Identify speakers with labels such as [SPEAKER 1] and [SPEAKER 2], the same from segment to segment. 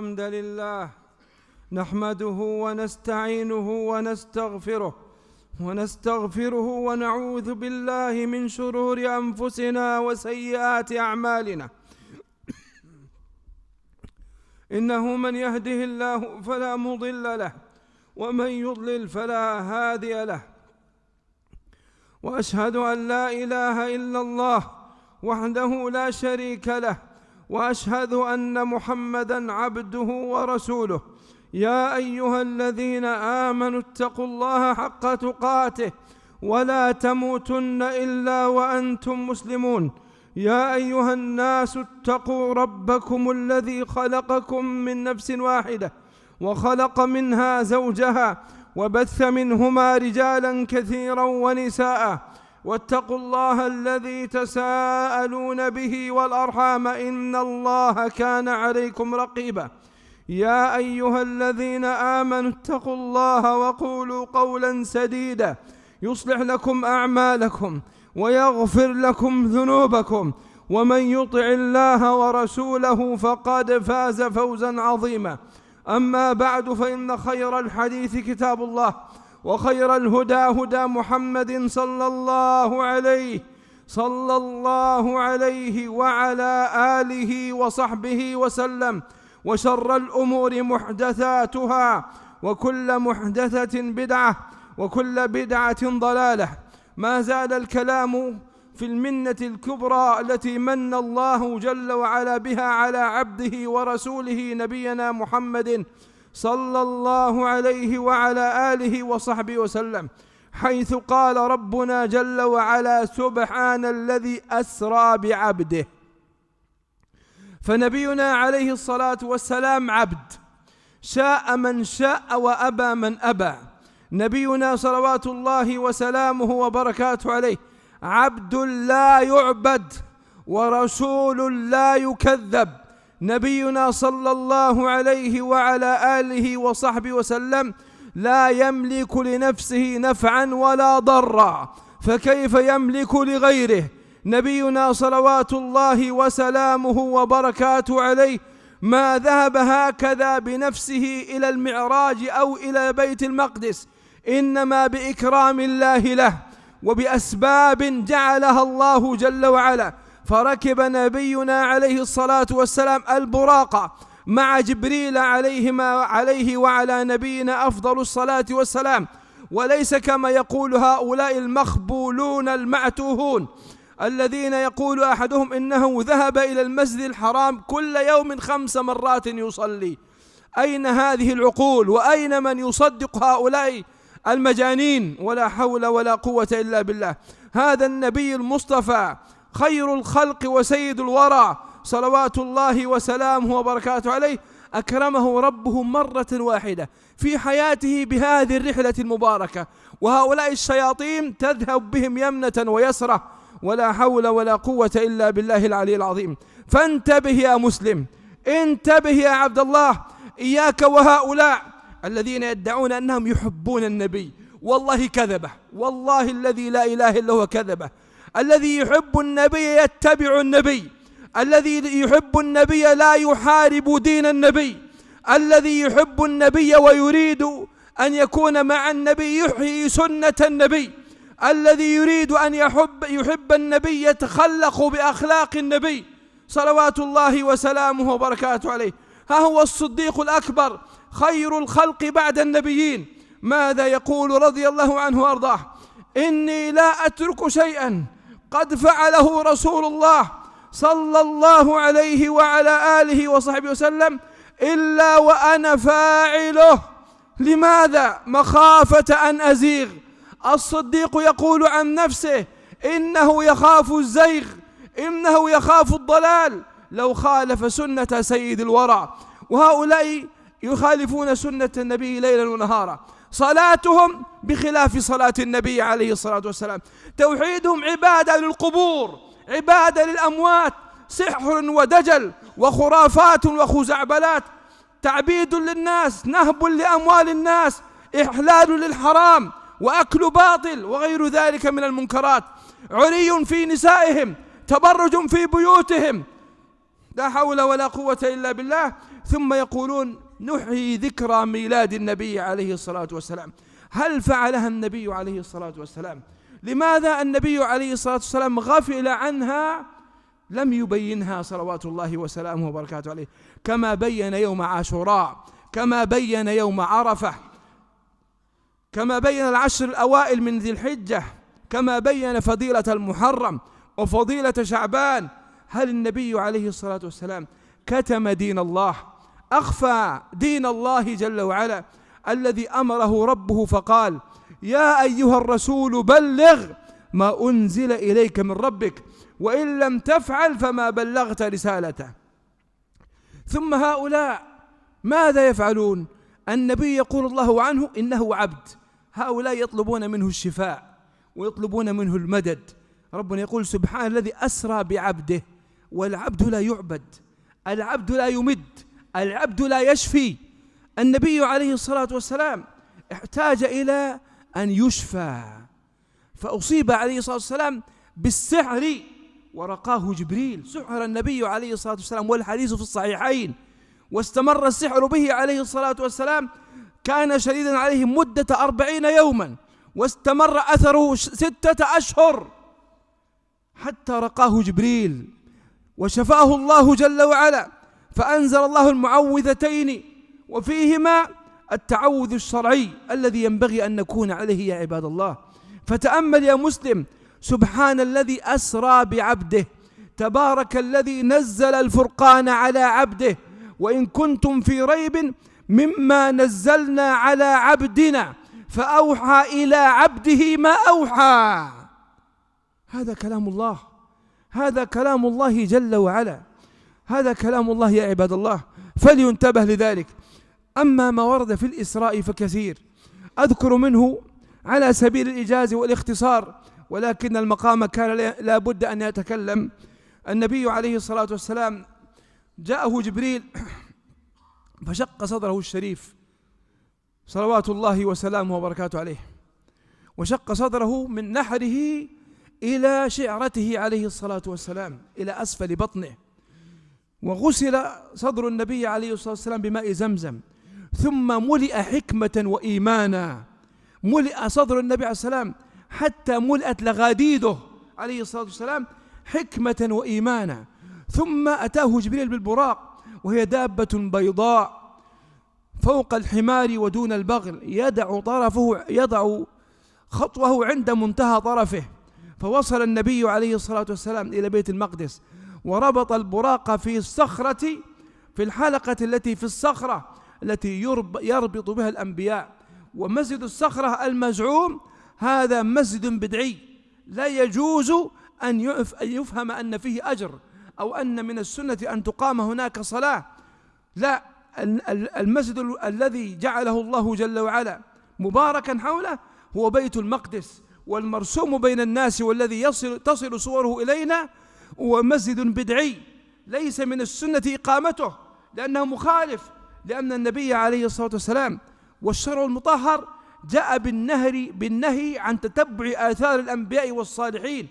[SPEAKER 1] الحمد لله نحمده ونستعينه ونستغفره ونعوذ بالله من شرور أنفسنا وسيئات أعمالنا. إنه من يهده الله فلا مضل له ومن يضلل فلا هادي له، وأشهد أن لا إله إلا الله وحده لا شريك له، وأشهد أن محمدًا عبده ورسوله. يا أيها الذين آمنوا اتقوا الله حق تقاته ولا تموتن إلا وأنتم مسلمون. يا أيها الناس اتقوا ربكم الذي خلقكم من نفس واحدة وخلق منها زوجها وبث منهما رجالا كثيرا ونساء، واتقوا الله الذي تساءلون به والأرحام إن الله كان عليكم رقيبا. يا أيها الذين آمنوا اتقوا الله وقولوا قولا سديدا يصلح لكم أعمالكم ويغفر لكم ذنوبكم، ومن يطع الله ورسوله فقد فاز فوزا عظيما. أما بعد، فإن خير الحديث كتاب الله، وخير الهدى هدى محمد صلى الله عليه وعلى آله وصحبه وسلم. وشر الأمور محدثاتها، وكل محدثة بدعة، وكل بدعة ضلالة. ما زال الكلام في المنة الكبرى التي من الله جل وعلا بها على عبده ورسوله نبينا محمد صلى الله عليه وعلى آله وصحبه وسلم، حيث قال ربنا جل وعلا: سبحان الذي أسرى بعبده. فنبينا عليه الصلاة والسلام عبد، شاء من شاء وأبى من أبى. نبينا صلوات الله وسلامه وبركاته عليه عبد لا يعبد ورسول لا يكذب. نبينا صلى الله عليه وعلى آله وصحبه وسلم لا يملك لنفسه نفعا ولا ضرا، فكيف يملك لغيره؟ نبينا صلوات الله وسلامه وبركاته عليه ما ذهب هكذا بنفسه إلى المعراج أو إلى بيت المقدس، إنما بإكرام الله له وبأسباب جعلها الله جل وعلا. فركب نبينا عليه الصلاة والسلام البراق مع جبريل عليه وعلى نبينا أفضل الصلاة والسلام، وليس كما يقول هؤلاء المخبولون المعتوهون الذين يقول أحدهم إنه ذهب إلى المسجد الحرام كل يوم 5 مرات يصلي. أين هذه العقول؟ وأين من يصدق هؤلاء المجانين؟ ولا حول ولا قوة إلا بالله. هذا النبي المصطفى خير الخلق وسيد الورى صلوات الله وسلامه وبركاته عليه، أكرمه ربه مرة واحدة في حياته بهذه الرحلة المباركة، وهؤلاء الشياطين تذهب بهم يمنة ويسرة، ولا حول ولا قوة إلا بالله العلي العظيم. فانتبه يا مسلم، انتبه يا عبد الله، إياك وهؤلاء الذين يدعون أنهم يحبون النبي. والله كذبة، والله الذي لا إله إلا هو كذبة. الذي يحب النبي يتبع النبي، الذي يحب النبي لا يحارب دين النبي، الذي يحب النبي ويريد أن يكون مع النبي يحيي سنة النبي، الذي يريد أن يحب النبي يتخلق بأخلاق النبي صلوات الله وسلامه وبركاته عليه. ها هو الصديق الأكبر خير الخلق بعد النبيين، ماذا يقول رضي الله عنه وأرضاه؟ إني لا أترك شيئا قد فعله رسول الله صلى الله عليه وعلى آله وصحبه وسلم إلا وأنا فاعله. لماذا؟ مخافة أن أزيغ. الصديق يقول عن نفسه إنه يخاف الزيغ، إنه يخاف الضلال لو خالف سنة سيد الورى. وهؤلاء يخالفون سنة النبي ليلا ونهارا، صلاتهم بخلاف صلاة النبي عليه الصلاة والسلام، توحيدهم عبادة للقبور، عبادة للأموات، سحر ودجل وخرافات وخزعبلات، تعبيد للناس، نهب لأموال الناس، إحلال للحرام، وأكل باطل، وغير ذلك من المنكرات، عري في نسائهم، تبرج في بيوتهم، لا حول ولا قوة إلا بالله. ثم يقولون نحيي ذكرى ميلاد النبي عليه الصلاة والسلام. هل فعلها النبي عليه الصلاة والسلام؟ لماذا النبي عليه الصلاة والسلام غفل عنها؟ لم يبينها صلوات الله وسلامه وبركاته عليه، كما بين يوم عاشوراء، كما بين يوم عرفة، كما بين العشر الأوائل من ذي الحجة، كما بين فضيلة المحرم وفضيلة شعبان. هل النبي عليه الصلاة والسلام كتم دين الله، أخفى دين الله جل وعلا الذي أمره ربه فقال يا أيها الرسول بلغ ما أنزل إليك من ربك وإن لم تفعل فما بلغت رسالته. ثم هؤلاء ماذا يفعلون؟ النبي يقول الله عنه إنه عبد، هؤلاء يطلبون منه الشفاء ويطلبون منه المدد. ربنا يقول سبحان الذي أسرى بعبده، والعبد لا يعبد، العبد لا يمد، العبد لا يشفي. النبي عليه الصلاة والسلام احتاج إلى أن يشفى، فأصيب عليه الصلاة والسلام بالسحر ورقاه جبريل. سحر النبي عليه الصلاة والسلام والحديث في الصحيحين، واستمر السحر به عليه الصلاة والسلام، كان شديدا عليه مدة 40 يوما، واستمر أثره 6 أشهر حتى رقاه جبريل وشفاه الله جل وعلا، فأنزل الله المعوذتين وفيهما التعوذ الشرعي الذي ينبغي أن نكون عليه يا عباد الله. فتأمل يا مسلم، سبحان الذي أسرى بعبده، تبارك الذي نزل الفرقان على عبده، وإن كنتم في ريب مما نزلنا على عبدنا فأوحى إلى عبده ما أوحى. هذا كلام الله، هذا كلام الله جل وعلا، هذا كلام الله يا عباد الله، فلينتبه لذلك. أما ما ورد في الإسراء فكثير، أذكر منه على سبيل الإيجاز والاختصار، ولكن المقام كان لا بد أن يتكلم. النبي عليه الصلاة والسلام جاءه جبريل فشق صدره الشريف صلوات الله وسلامه وبركاته عليه، وشق صدره من نحره إلى شعرته عليه الصلاة والسلام إلى أسفل بطنه، وغسل صدر النبي عليه الصلاة والسلام بماء زمزم، ثم ملئ حكمة وإيمانا. ملئ صدر النبي عليه الصلاة والسلام حتى ملئت لغاديده عليه الصلاة والسلام حكمة وإيمانا. ثم أتاه جبريل بالبراق، وهي دابة بيضاء فوق الحمار ودون البغل، يضع خطوه عند منتهى طرفه، فوصل النبي عليه الصلاة والسلام إلى بيت المقدس، وربط البراق في الصخرة، في الحلقة التي في الصخرة التي يربط بها الأنبياء. ومسجد الصخرة المزعوم هذا مسجد بدعي، لا يجوز أن يفهم أن فيه أجر أو أن من السنة أن تقام هناك صلاة، لا، المسجد الذي جعله الله جل وعلا مباركا حوله هو بيت المقدس، والمرسوم بين الناس والذي تصل صوره إلينا هو مسجد بدعي، ليس من السنة إقامته، لأنه مخالف، لأن النبي عليه الصلاة والسلام والشرع المطهر جاء بالنهي عن تتبع آثار الأنبياء والصالحين.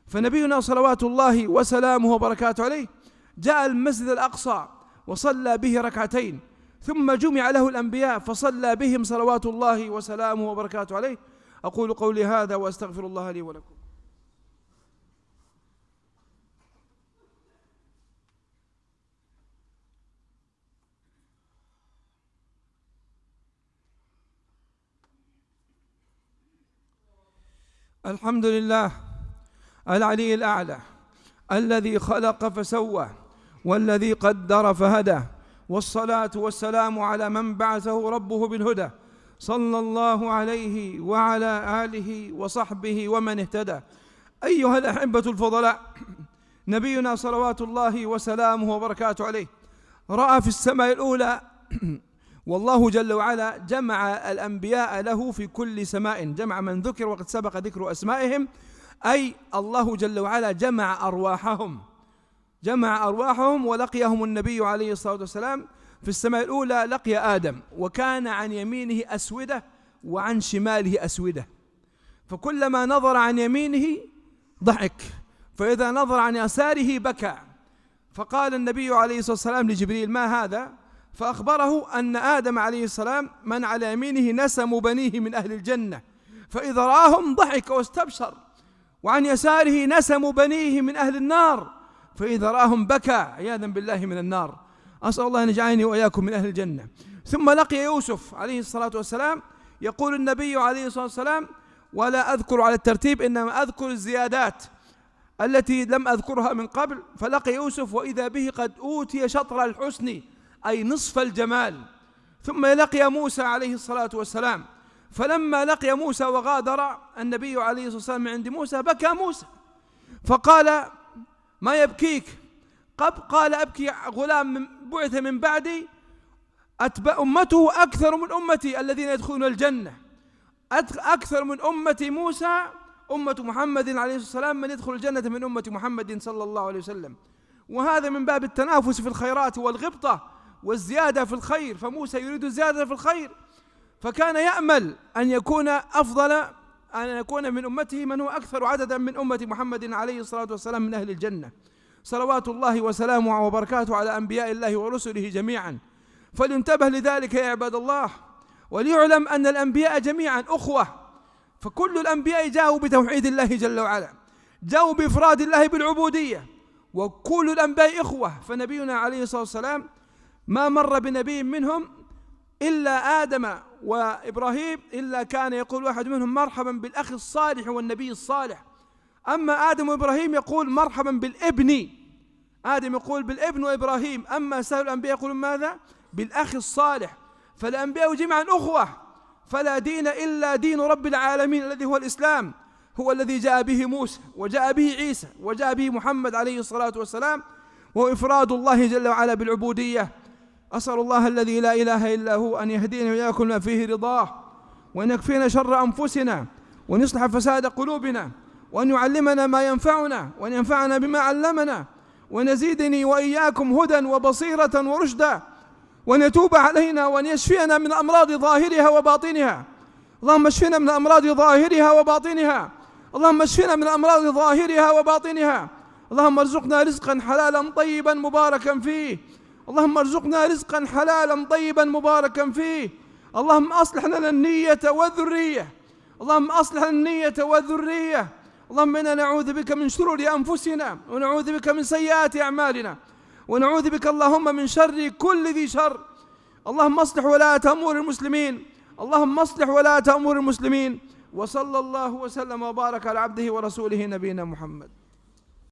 [SPEAKER 1] فنبينا صلوات الله وسلامه وبركاته عليه جاء المسجد الأقصى وصلى به ركعتين، ثم جمع له الأنبياء فصلى بهم صلوات الله وسلامه وبركاته عليه. أقول قولي هذا وأستغفر الله لي ولكم. الحمد لله العلي الأعلى الذي خلق فسوى والذي قدر فهدى، والصلاة والسلام على من بعثه ربه بالهدى صلى الله عليه وعلى آله وصحبه ومن اهتدى. أيها الأحبة الفضلاء، نبينا صلوات الله وسلامه وبركاته عليه رأى في السماء الأولى والله جل وعلا جمع الأنبياء له في كل سماء، جمع من ذكر وقد سبق ذكر أسمائهم، أي الله جل وعلا جمع أرواحهم ولقيهم النبي عليه الصلاة والسلام في السماء الأولى. لقي آدم وكان عن يمينه أسودة وعن شماله أسودة، فكلما نظر عن يمينه ضحك، فإذا نظر عن يساره بكى. فقال النبي عليه الصلاة والسلام لجبريل: ما هذا؟ فأخبره أن آدم عليه السلام من على يمينه نسم بنيه من أهل الجنة، فإذا رآهم ضحك واستبشر، وعن يساره نسم بنيه من أهل النار، فإذا رآهم بكى عياذا بالله من النار. أسأل الله أن يجعلني وإياكم من أهل الجنة. ثم لقي يوسف عليه الصلاة والسلام، يقول النبي عليه الصلاة والسلام: ولا أذكر على الترتيب، إنما أذكر الزيادات التي لم أذكرها من قبل. فلقي يوسف وإذا به قد أوتي شطر الحسن، أي نصف الجمال. ثم لقي موسى عليه الصلاة والسلام، فلما لقي موسى وغادر النبي عليه الصلاة والسلام من عند موسى بكى موسى، فقال: ما يبكيك؟ قال: أبكي غلام بعث من بعدي أمته أكثر من أمتي الذين يدخلون الجنة، أكثر من أمة موسى أمة محمد عليه الصلاة والسلام من يدخل الجنة من أمة محمد صلى الله عليه وسلم. وهذا من باب التنافس في الخيرات والغبطة والزيادة في الخير، فموسى يريد الزيادة في الخير، فكان يأمل أن يكون أفضل، أن يكون من أمته من هو أكثر عددا من أمة محمد عليه الصلاة والسلام من أهل الجنة، صلوات الله وسلامه وبركاته على أنبياء الله ورسله جميعا. فلينتبه لذلك يا عباد الله، وليعلم أن الأنبياء جميعا أخوة، فكل الأنبياء جاءوا بتوحيد الله جل وعلا، جاءوا بإفراد الله بالعبودية، وكل الأنبياء إخوة. فنبينا عليه الصلاة والسلام ما مر بنبي منهم إلا آدم وإبراهيم إلا كان يقول واحد منهم: مرحبا بالأخ الصالح والنبي الصالح. أما آدم وإبراهيم يقول مرحبا بالابن، آدم يقول بالابن وإبراهيم. أما سائر الأنبياء يقولون ماذا؟ بالأخ الصالح. فالأنبياء جميعا أخوة، فلا دين إلا دين رب العالمين الذي هو الإسلام، هو الذي جاء به موسى وجاء به عيسى وجاء به محمد عليه الصلاة والسلام، وهو إفراد الله جل وعلا بالعبودية. أسأل الله الذي لا إله إلا هو أن يهدينا وإياكم ما فيه رضاه، وأن يكفينا شر أنفسنا، وأن يصلح فساد قلوبنا، وأن يعلمنا ما ينفعنا، وأن ينفعنا بما علمنا، وأن يزيدني وإياكم هدى وبصيرة ورشدا، وأن يتوب علينا، وأن يشفينا من أمراض ظاهرها وباطنها. اللهم اشفنا من أمراض ظاهرها وباطنها، اللهم اشفنا من أمراض ظاهرها وباطنها. اللهم ارزقنا رزقا حلالا طيبا مباركا فيه، اللهم ارزقنا رزقا حلالا طيبا مباركا فيه. اللهم أصلح لنا النية والذرية، اللهم أصلح لنا النية والذرية. اللهم إنا نعوذ بك من شرور أنفسنا، ونعوذ بك من سيئات أعمالنا، ونعوذ بك اللهم من شر كل ذي شر. اللهم اصلح ولاة أمور المسلمين، اللهم اصلح ولاة أمور المسلمين. وصلى الله وسلم وبارك على عبده ورسوله نبينا محمد.